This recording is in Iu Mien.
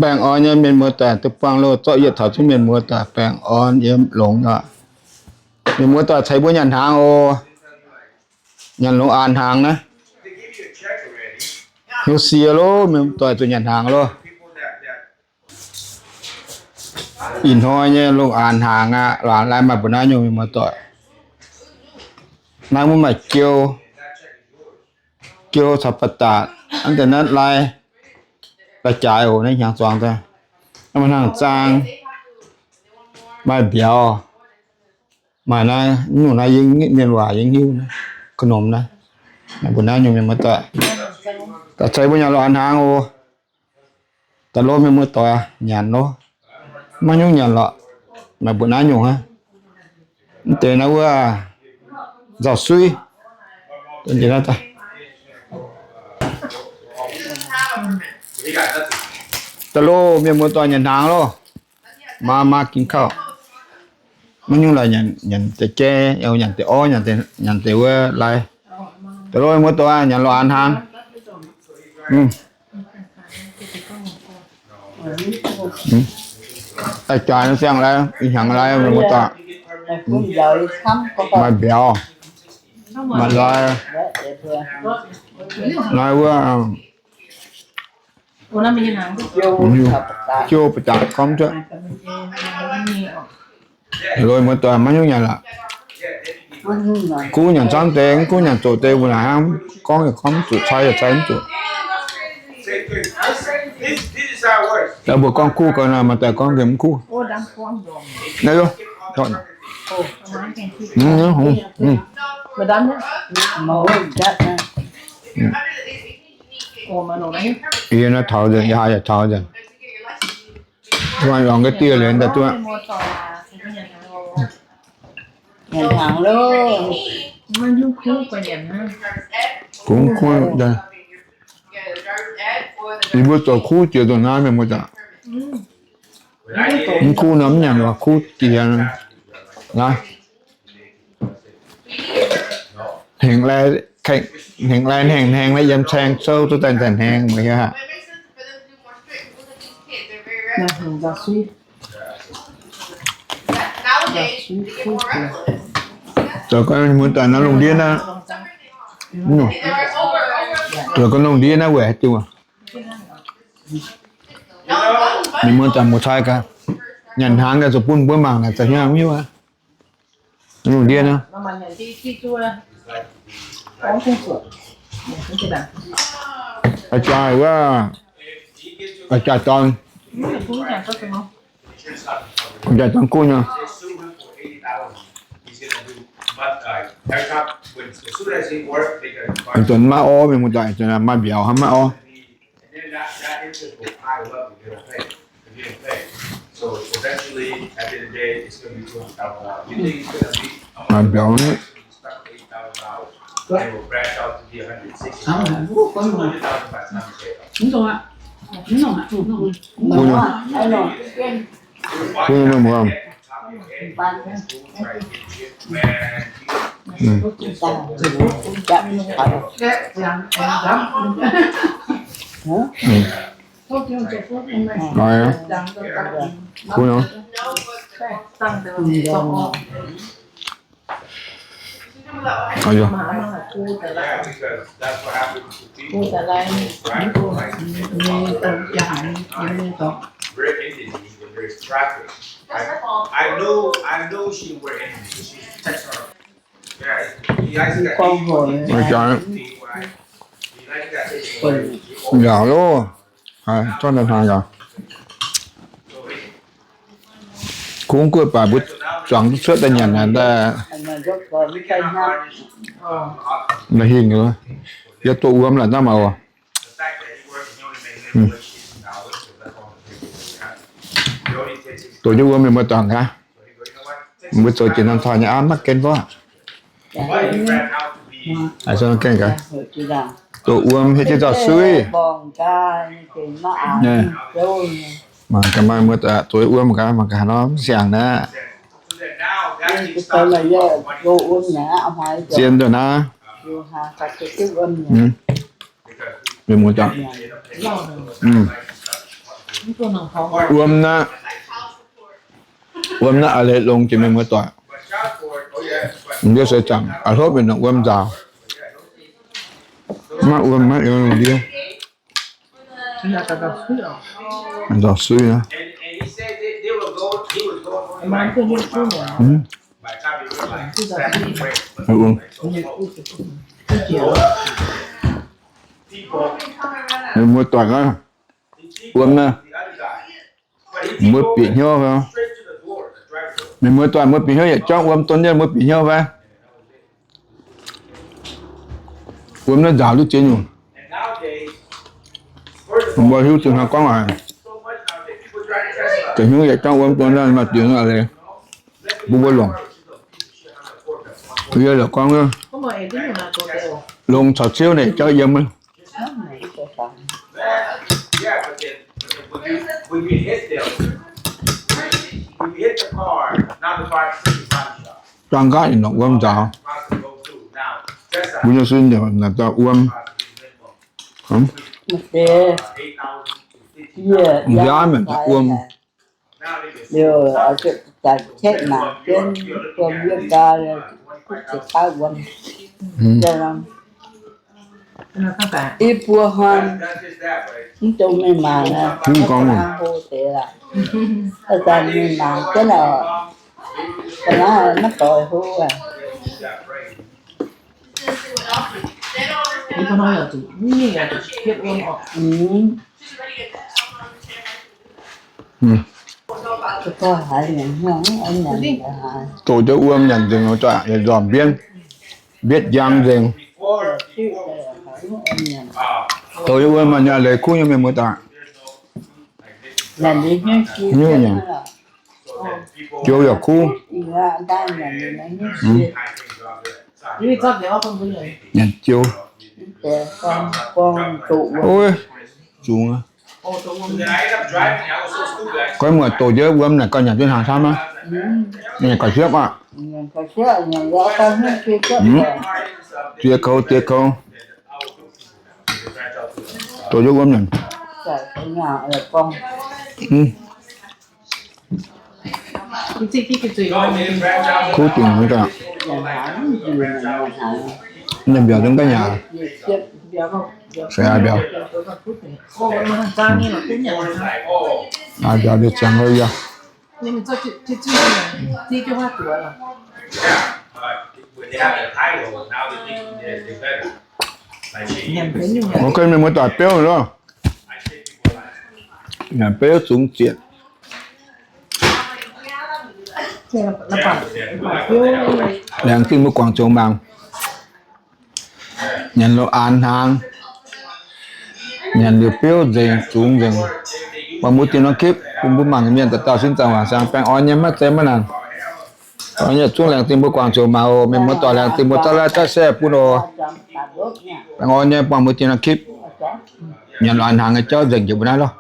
Baengh orn nyei mienh muoz-doic, duqv buangh loh zorqv yietc taux zungv mienh muoz-doic baengh orn yiem longx oc. Mienh muoz-doic ceix mbuo nyanc hnaangx oc. Nyanc longx-aanx hnaangx naaiv. Hnyouv sie loh, mienh muoz-doic zuqc nyanc hnaangx loh. Ih hnoi nyei longx-aanx hnaangx aqv, longx-aanx lai maaih mbu'naaiv nyungc mienh muoz-doic. Naaiv mbuo maaih jiou, jiou caux ba'datc, hnangv deix naaiv lai, lai jaaix oc, naaiv hnyangx-zuangx daaih. Naaiv maaih hnaangx-zaang, maaih mbiauz, maaih naaiv nyungc naaiv yie mienh waac yie hiuv naaiv, ka'numx naaiv, mbu'naaiv nyungc mienh muoz-doic. Daaih ceix mbuo nyanc longx-aanx hnaangx oc. Daaih lov mienh muoz-doic nyanc lov. Maiv nyungc nyanc lorqc, maaih mbu'naaiv nyungc aqv. Mv deix naaiv wuov nzauh suiv. Daaih lov mienh muoz-doic nyanc hnaangx loh. Maa maa gin kauv. Maiv nyungc lorqc, nyanc deix jai, nyanc deix orv, nyanc deix wuov lai. Daaih lov mienh muoz-doic nyanc longx-aanx hnaangx. Daaih jaaix siang lai, ih hnyangx lai mienh muoz-doic. Maaih mbiauz, maaih lai, naaiv wuov jiou ba'datc gormx cuotv. Lov mienh muoz-doic maiv nyungc nyanc lorqc. Kuv nyanc camv deix, mv kuv nyanc zoqc deix, mbuo naaic hnangv gorngv yaac gorngv mv zuqc, cai yaac cai mv zuqc. Mbuo gorngv kuv gau nor, maaih daaih gorngv mv kuv. Naaiv, yie naaiv taux nzengc, yie haaix yaac taux nzengc. Lorngx ga'dieh liuz daaih duqv. Kungx kuv, yie mbuo zoux kuv jiex nzunc naaiv mienh muoz-doic. Mv kuv nor mv nyanc lorqc, kuv jiex naaiv. Hengx lai, hengx lai hengx hengx lai yiem caeng souv duqv daaih nzengc hengx mueiz hiuv haic. Zoux gau mienh muoz-doic naaiv lungh ndiev naaiv, zoux gau lungh ndiev naaiv weic haaix diuc. Mienh muoz-doic muoz-cai gaax, nyanc hnaangx gaax zuqc bun mbuo mangc naaic za'hmien mv hiuv aqv. Lungh ndiev naaiv. Aa, jaaix wuov, aa, jaaix dorn, jaaix dorn guv nyei. Zuqc maiv orv, mienh muoz-doic, zuqc maaih mbiauz hnangv maiv orv. Maaih mbiauz. Kuv nyei, kuv nyei mienh muoz. Kuv nyei. Yaac loh, haaix, tov naaiv hnaangx yaac. Kungx guoqv baac mbuo zuangx duqv cuotv daaih nyanc naaic daaih. La'hingh, yie duqv wuom la'nangv maah oc. Doqc jienv wuom mienh muoz-doic gaax. Mbuo zoux jiex norm taux nyei aav maiv gen gorngv. Doqc wuom hietv jienv nzauh suiv. Mangc gaax maaih mbuo doqc wuom gaax, mangc gaax nor mv siangx naaiv. Zien nduqc naaiv. Mienh muoz-doic. Wuom naaiv, wuom naaiv a'leiz longx jiex mienh muoz-doic. Ndiev seix zaangc a'hlopv mingh nongc wuom nzaaux. Maiv wuom maiv ndiev. Nzaaux suiv aqv. Mienh muoz-doic aac, wuom naaiv, mbuo bieqc hnyouv fai? Mienh muoz-doic, mbuo bieqc hnyouv yietc jauv wuom don jienv, mbuo bieqc hnyouv fai? Wuom naaiv nzaaux duqv ziex nyungc. Mbuo hiuv duqv hnangv gorngv haic. Bieqc hnyouv yietc jauv wuom don jienv maaih bieqc hnyouv a'leiz. Mbuo mbuo longc. Yie la'gorngv, longc caux ciouv naaic jauv yiem. Zuangx nqaatv nongc wuom nzaaux. Mbuo nyei sin naaic dauh wuom. Nqaatv maengc dauh wuom. Liuz, zanc-caeqv mangc jienv wuom yiem gau, kuv ziepc baav wuom. I buo horn, mv dungx mingh mangc, hlo deix lorqc. Zanc-zanc mingh mangc jienv oc. Ga'naaiv maiv doix hlo aqv. Doqc jienv wuom nyanc nzengc, yietc nzormc mbienv, mbietv njang nzengc. Doqc jienv wuom maaih nyanc leiz kuv nyei mienh muoz-doic. Nyanc, joux yaac kuv. Nyanc joux. Zungx aqv. Goiv muoc doqc jienv wuom naaic gauh nyanc jienv hnaangx camv aqv. Nyanc gauh siepv aqv. Ziex koux, ziex koux. Doqc jienv wuom nyanc. Kuv dingc mv gaax. Ninh mbiauz zungv ga'nyaaic. Seix aax mbiauz. Aax mbiauz liuz ziangx lo yaac. Oc, mienh muoz-doic biouv loh. Nyanc biouv zungx zietc. Laengz zingh mbuo guangc zoux mangc. Nyanc lo aanx hnaangx, nyanc liuz biouv nzengc, zungx nzengc. Buangh mbuo dinh norm คลิป bun mbuo mangc mienh dauh dauh sin zaangc waac saeng. Baengh orn nyei, maiv zeiz maiv nangc. Baengh orn nyei, zungv laengz zingh mbuo guangc zoux mangc oc. Mienh muoz-doic laengz zingh mbuo กดไลค์ กดแชร์ bun oc. Baengh orn nyei, buangh mbuo dinh norm คลิป. Nyanc lo aanx hnaangx nyei jauv nzengc jiex mbuo naaiv loh.